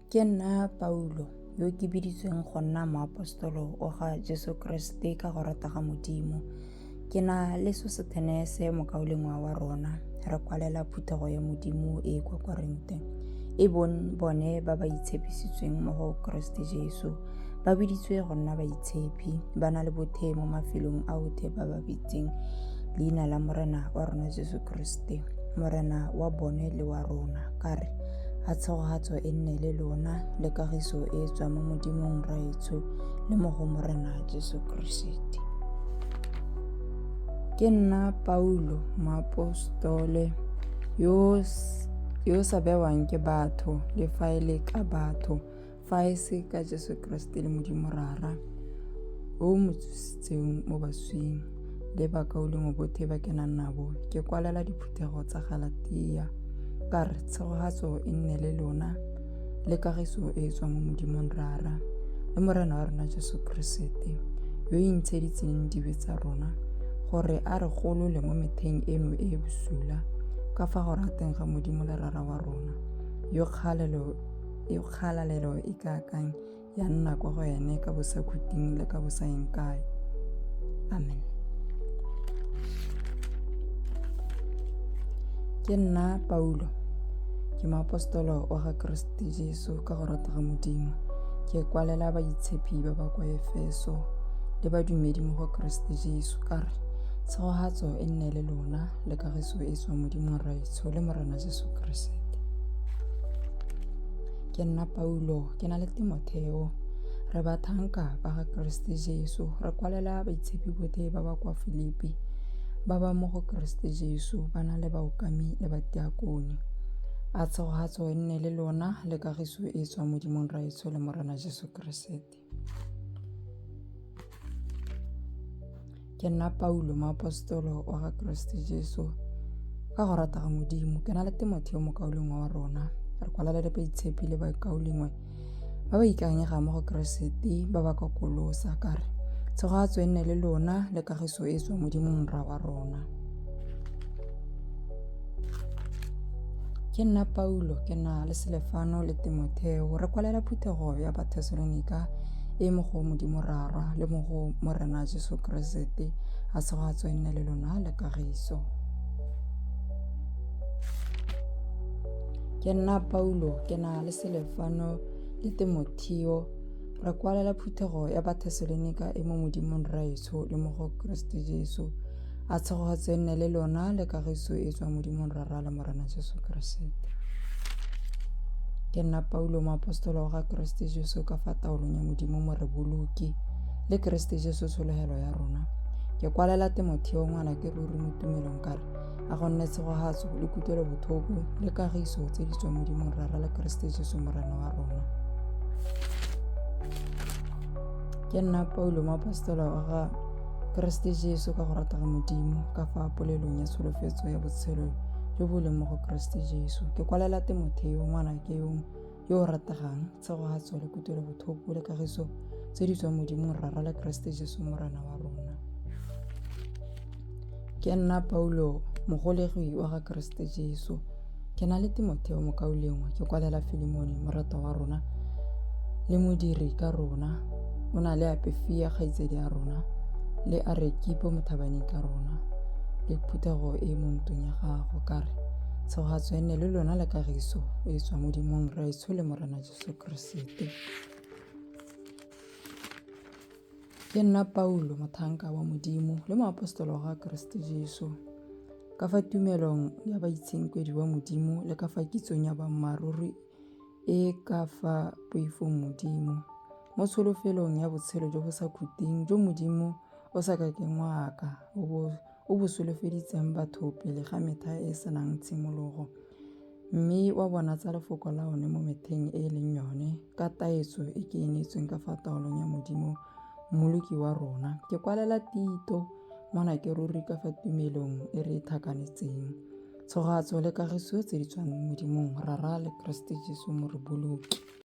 Ke nna Paulo, yo ke biditsweng go nna moapostolo wa ga Jesu Keresete ka go rata ga Modimo. Ke na le Sosethenese mokaulengwe wa rona, re kwalela phuthego ya Modimo e e kwa Korinte, e bong bone ba ba itshepisitsweng mo go Keresete Jesu, ba biditswe go nna baitshepi, ba na le bothe mo mafelong a othe ba ba bitseng leina la Morena wa rona Jesu Keresete, Morena wa bone le wa rona. Ka re, a tshegogatso e nne le lona le kagiso e e tswang mo Modimong Rraetsho le mo go Morena Jesu Keresete. Ke nna Paulo, moapostole yo yo sa bewang ke batho le fa e le ka batho, fa e se ka Jesu Keresete le Modimo Rara, o mo tsositseng mo baswing, le bakaulengwe botlhe ba ke nang nabo, ke kwalela diphuthego tsa Galatia, ka re tshegogatso e nne le lona le kagiso e e tswang mo Modimong Rara le Morena wa rona Jesu Keresete, yo o intsheditseng dibe tsa rona gore a re golole mo metheng eno e e bosula, ka fa go rateng ga Modimo le Rara wa rona, yo kgalelo e kgalalelo e ka kang ya nna kwa go ene ka bosakhuting le ka bosaeng kae. Amen. Ke nna Paulo, ke moapostolo wa ga Keresete Jesu ka go rata ga Modimo. Ke kwalela baitshepi ba ba kwa Efeso le badumedi mo go Keresete Jesu ka re tshegogatso e nne le lona le kagiso e tswa Modimong Rraetsho le Morena Jesu Keresete. Ke nna Paulo, ke na le Timotheo. Re bathanka ba ga Keresete Jesu. Re kwalela baitshepi botlhe ba ba kwa Filipi, ba ba mo go Keresete Jesu, ba na le baokami le batiakone. A tshegogatso e nne le lona le kagiso e e tswang Modimong Rraetsho le Morena Jesu Keresete. Ke nna Paulo, moapostolo wa ga Keresete Jesu, ka go rata ga Modimo. Ke na le Timotheo mokaulengwe wa rona. Re kwalela le baitshepi le bakaulengwe ba ba ikanyegang mo go Keresete ba ba kwa Kolosa ka re, tshegofatso e nne le lona le kagiso e tswa Modimong Rra wa rona. Ke nna Paulo, ke na le Selefano le Timotheo, re kwalela phuthego ya Bathesalonika e mo go Modimo Rara le mo go Morena Jesu Keresete, a tshegofatso e nne le lona le kagiso. Ke nna Paulo, ke na le Selefano le Timotheo, re kwalela phuthego ya Bathesalonika e mo Modimong Rraetsho le mo go Keresete Jesu. A tshegofatso e nne le lona le kagiso e tswa Modimong Rara le Morena Jesu Keresete. Ke nna Paulo, moapostolo wa ga Keresete Jesu ka fa taolong ya Modimo Moreboloki le Keresete Jesu tshologelo ya rona. Ke kwalela Timotheo ngwana ke ruri mo tumelong ka re, a go nne tshegogatso le kutlwelobotlhoko le kagiso tse di tswang Modimong Rara le Keresete Jesu Morena wa rona. Ke nna Paulo, moapostolo wa ga Keresete Jesu ka go rata ga Modimo, ka fa polelong ya tsholofetso ya botshelo jo bo leng mo go Keresete Jesu. Ke kwalela Timotheo, ngwanake yo yo o rategang, tshegogatso le kutlwelobotlhoko le kagiso tse di tswang Modimong Rara le Keresete Jesu Morena wa rona. Ke nna Paulo, mogolegwi wa ga Keresete Jesu. Ke na le Timotheo mokaulengwe, ke kwalela Filemone moratwa wa rona le modiri ka rona. O na le Apefia kgaitsedi ya rona le Arekipo mothabaneng ka rona le phuthego e mo ntlong ya gago ka re tshegogatso e nne le lona le kagiso e tswa Modimong Rraetsho le Morena Jesu Keresete. Ke nna Paulo, motlhanka wa Modimo le moapostolo wa ga Keresete Jesu, ka fa tumelong ya baitshenkedwi ba Modimo le ka fa kitsong ya boammaaruri e ka fa poifong Modimo, mo tsholofelong ya botshelo jo bo sa khutleng jo Modimo o sa kakeng wa aka o bo solofeditseng batho pele ga metlha e e senang tshimologo. Mme wa bonatsa lefoko la one mo metheng e e leng yone, ka taetso e ke e neetsweng ka fa taolong ya Modimo Mmoloki wa rona. Ke kwalela Tito, ngwanake ruri ka fa tumelong e re e tlhakanetseng. Tshogatso le kagiso tse di tswang Modimong Rara le Keresete Jesu Moreboloki.